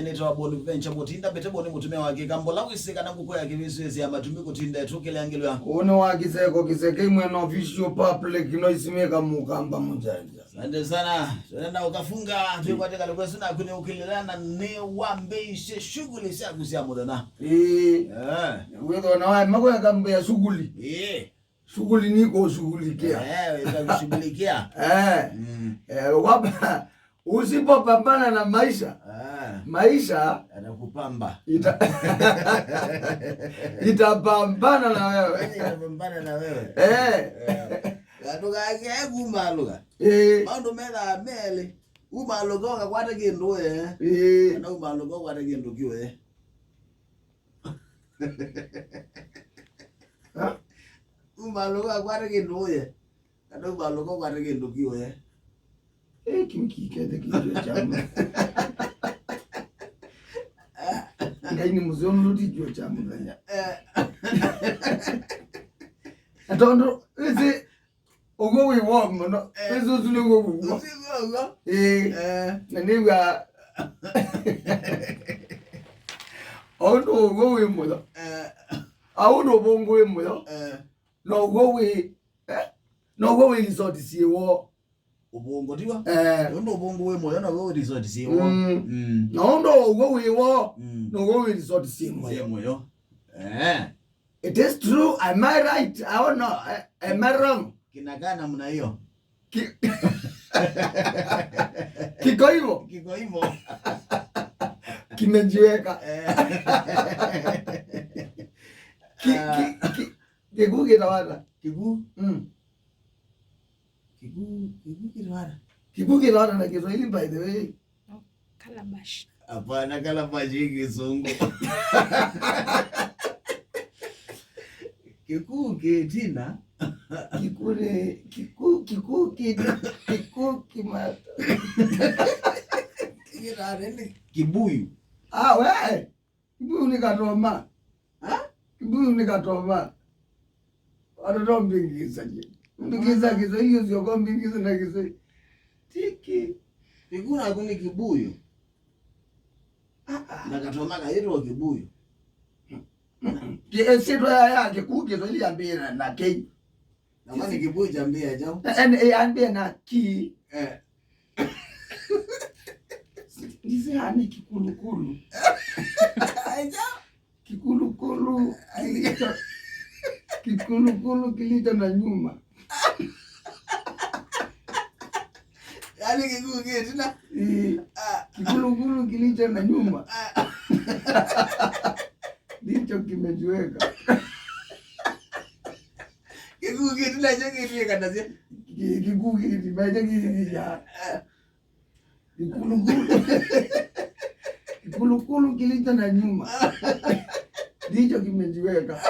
Nitawa Bonaventure Mutinda betebo ni mutumia wake kambola wisika na nguko yake viswezi ya matumi kutinda etukile Une wa kiseko kiseke imwe no official public no isimeka mukamba mujanja. Asante sana. Tunaenda ukafunga tuikwate kalikuwa sina kune ukililana ni wambeishe shughuli sia kusia mudana. Eh. Eh. Wewe na wewe mako yakambea shughuli. Eh. Shughuli niko shughulikia. Eh, itakushughulikia. Eh. Eh, wapa usipopambana na maisha. Maisha anakupamba. Itapambana na wewe. Itapambana na wewe. Eh. Gatuka kumaluka. Eh. Maundu metha mele. Umaluka ukakwata kindu eh. Eh. Na umaluka ukwata kindu kiwe. Ha? Umaluka ukakwata kindu ye. Kana umaluka ukwata kindu kiwe. Eh, kimkikete kichwa changu. Ngai ni mzee mruti kichwa cha muthenya. Atondo isi ugo wi wo muno. Isi usu ni ugo guo. Usi ugo. Eh. Eh. Na ni wa Ondo ugo wi muno. Eh. Aundo bongo wi muno. Eh. No ugo wi no ugo wi resort si wo. Ubongo tiwa? Eh. Ondo ubongo we moyo na we resort si wo. No ondo ugo wi wo. No ugo wi resort si moyo. Si moyo. Eh. It is true. Am I right? I don't know. Am I wrong? Kinakaa namna hiyo. Kiko hivyo? Kiko hivyo. Kimejiweka. Kikuu kitawala. Kikuu? Kikuu kitawala. Kikuu kitawala na Kiswahili by the way. No, calabash. Hapana, calabash hii Kizungu. Kikuu kitina. Kikuu ni kikuu, kikuu ki, kikuu kimata. Kibuyu. Ah, we. Kibuyu ni katoma. Ha? Kibuyu ni katoma. Watoto mbingiza je. Mbingiza Kiswahili sio kwa mbingiza na Kiswahili. Tiki. Kikuu na kuni kibuyu. Ah, ah. Na katoma kaitwa kibuyu. Sito ya yake kuu Kiswahili ambie na K. Na kwani kibuyu cha mbia chao? Ambie na ki. Eh. Ndizi hani kikulukulu. Aja. Kikulukulu kilicho, kikulukulu kilicho na nyuma. Yaani kikuu kile tena? Eh. Kikulukulu kilicho na nyuma. Ndicho kimejiweka. Kikuu kile tena cho kile kandazi. Kikuu kile tena kile ya. Kikulukulu. Kikulukulu kilicho na nyuma. Ndicho kimejiweka.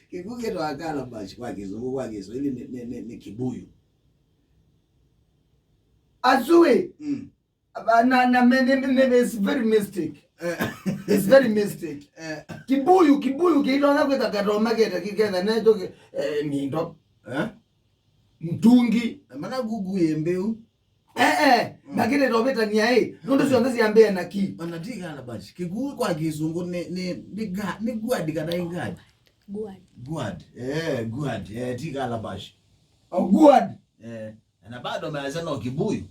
Kikuu kile wakala basi kwa Kizungu kwa Kiswahili ni kibuyu. Azui. Na, na, me, ne, ne, ne, it's very mystic. It's very mystic. Kibuyu, kibuyu kiitona kwita katoma kete kiketha necho mindo. Mtungi. Maana gugu yembeu. Lakini tobeta ni ai. Nundu cionthe ciambia na ki. Ona tigana basi. Kikuyu kwa Kizungu ni guad kana ingad. Guad. Guad. Guad. Tigana basi. Oh, guad. Na bado ameanza na kibuyu.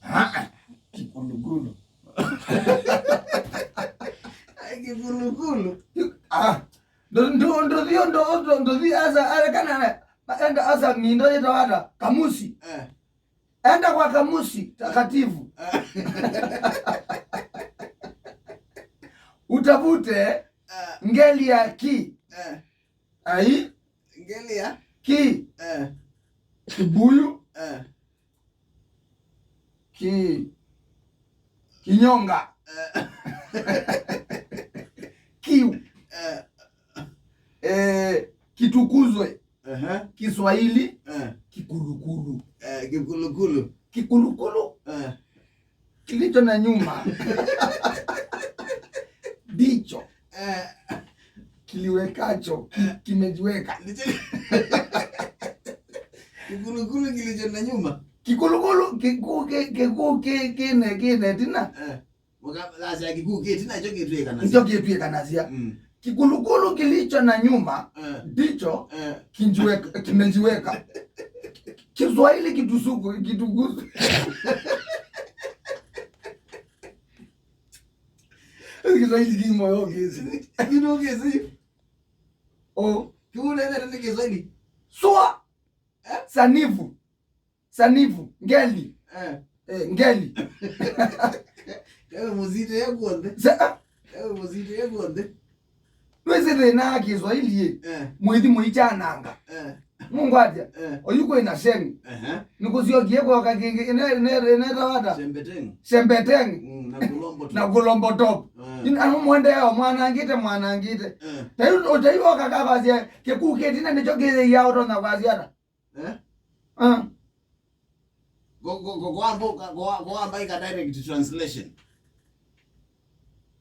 Ah, kikulukulu. Ai, kikulukulu. Ah. Ndo, ndo, ndo, ndo, ndo, ndo, ndo, ndo, asa, asa, kana, enda, asa, mindo yetu hata, kamusi. Enda kwa kamusi takatifu. Utafute ngeli ya ki. Ai? Ngeli ya ki. Kibuyu. Ki. Kinyonga. Kiu. Kitukuzwe. Kiswahili. Kikulukulu. Kikulukulu. Kikulukulu. Kilicho na nyuma. Ndicho. Kiliwekacho, kimejiweka. Kikulukulu kilicho na nyuma. Kikulukulu kiku kiku kine kine tina. Sasa kikuu kitina cho kitweka na. Ndicho kitweka nasia. Kikulukulu kilicho na nyuma ndicho kinjiweka kimejiweka. Kiswahili kitusuku kitugusu. Kiswahili kimoyo kisi. Kino kisi. Oh, Kiule nene Kiswahili. Swa. Sanifu. Sanifu ngeli. Ngeli. Ewe muzito yekonde. Sa Ewe muzito yekonde. Twese na Kiswahili mwithi mwichananga. Mungu atia. Oyuko ina sheng. Nikusiokie kwa kakingi ine ine ine tawata. Sembeteng. Sembeteng. Na kulombo top. Na kulombo top. Inu mwende yao mwanangite mwanangite. Tayu utayu kakavasia kikuketina nicho kile yao tona kwasiana. Go go go go go go go ika direct translation.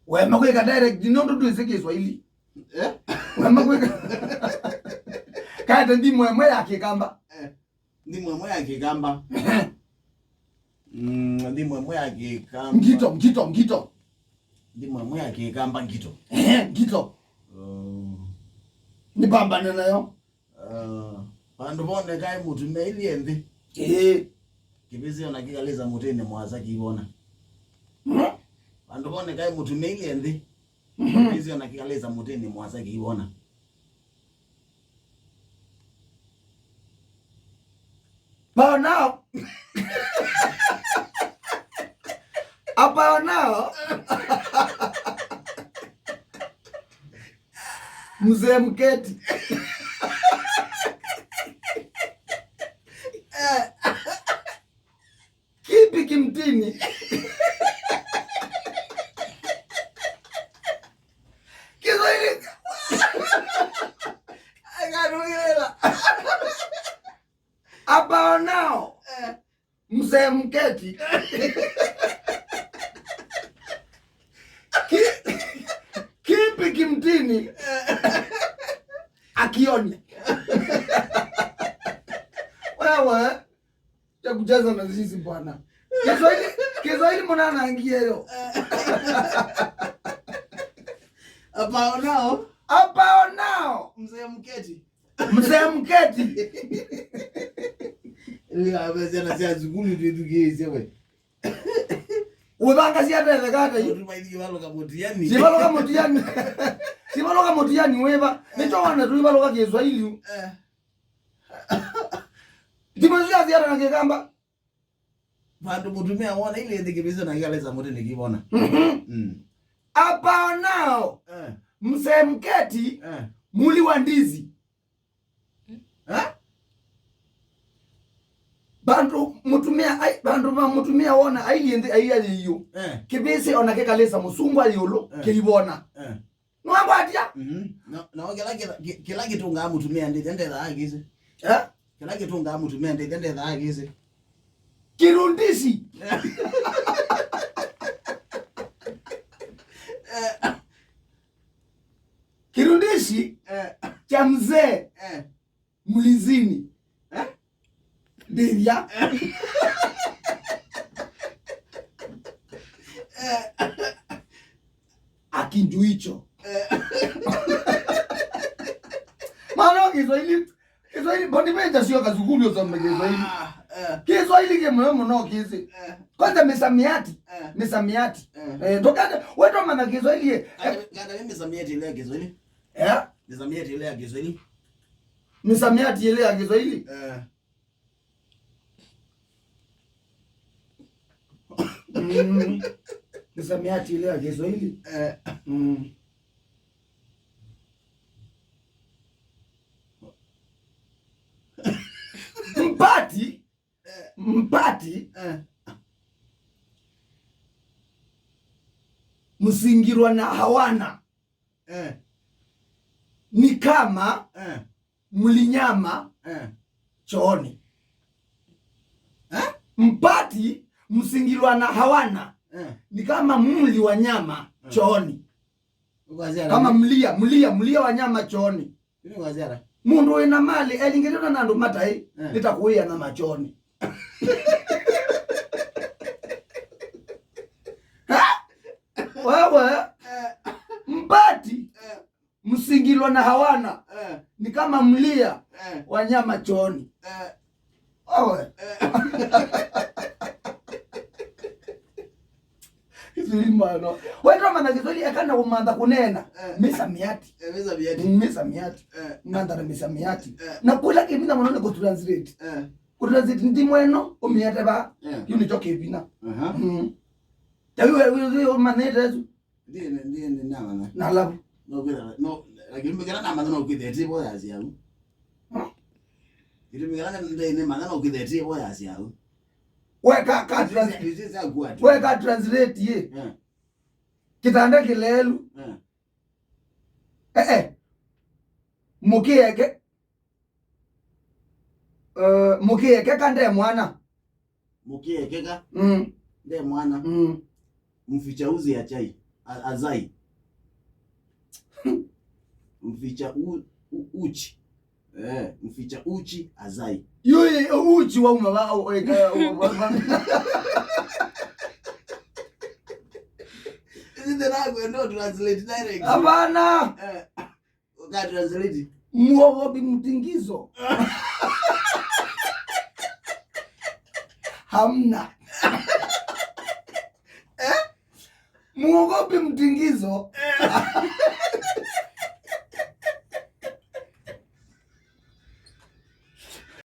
Wema kweka direct nondo tuweze Kiswahili. Wema kweka. Kata ndi mwemwe ya Kikamba. Ndi mwemwe ya Kikamba. Ndi mwemwe ya Kikamba. Ngito, ngito, ngito. Ndi mwemwe ya Kikamba ngito. Ngito. Ni pambane nayo. Bandu bonde kai mutu meili endi. Kibisi ona kikaliza mutini mwaza kibona. Bandu bonde kai mutu meili endi. Kibisi ona kikaliza mutini mwaza kibona. Paonao. Apaonao. Mzee mketi. Kipi kimtini? Kiswahili. Akarulela. Apaonao. Mzee mketi. Kipi kimtini? Akioni. Wewe cha kucheza na sisi bwana. Kiswahili, Kiswahili mbona anaingia hiyo? Apaonao. Apaonao. Mzee mketi. Mzee mketi. Ila basi ana zugulu tu tu wewe. Ubanga si ata kata hiyo. Sibaloka mutiani. Sibaloka mutiani. Sibaloka mutiani weba. Nicho wana tuibaloka Kiswahili. Timazuya ziara na Kikamba. Bandu mutumia wana ile ndi kibisa na yale muti nikibona. Apaonao. Mzee mketi muli wa ndizi. Bandu mutumia ai bandu mutumia wona aiyendi aiyaye iyo. Kibisi ona kekalesa musungwa yolo keibona. Nwangwa atia? No no kila kitu nga mutumia ndi ndenda agize. Kila kitu nga mutumia ndi ndenda agize. Kirundisi. Kirundishi cha mzee mlizini. Ndivya. Akinjuicho. Maana Kiswahili Kiswahili bondi meja sio kazugumio za Kiswahili. Kiswahili ke mwe mno kisi. Kwanza misamiati, misamiati. Toka wewe maana Kiswahili. Kana mimi misamiati ile ya Kiswahili. Misamiati ile ya Kiswahili. Misamiati ile ya Kiswahili. Misamiati ile ya Kiswahili. Mpati mpati msingirwa na hawana ni kama mlinyama chooni. Mpati msingirwa na hawana ni kama mli wa nyama chooni. Kama mlia mlia mlia wa nyama chooni. Mundu wina mali elingelona nandu matai nitakuia na machoni. Wewe mbati msingilwa na hawana ni kama mlia wanyama chooni. Wewe Kiswahili mano wetwa Kiswahili akana kumantha kunena misamiati. Misamiati. Misamiati mantha na misamiati na kula kibina muno ni kutranslate kutranslate ndi mweno umiete ba yu nicho kibina. Tawi we manete ezu Ndiye ndiye namana. Na labu. No kwira no lakini mbikira namana no kwithete bo ya ciau. Kitumikira ndine mana no kwithete bo ya ciau. Weka ka translate. Weka translate ye. Kitanda kilelu. Mukieke. Mukieke kande mwana. Mukieke ka? Nde mwana. Mficha uzi ya chai. Azai. Mficha uchi. Mficha uchi azai. Yui uchi wa uma wa Is it the no translate direct? Hapana. Uka translate. Muogopi mtingizo. Hamna. Muogopi mtingizo.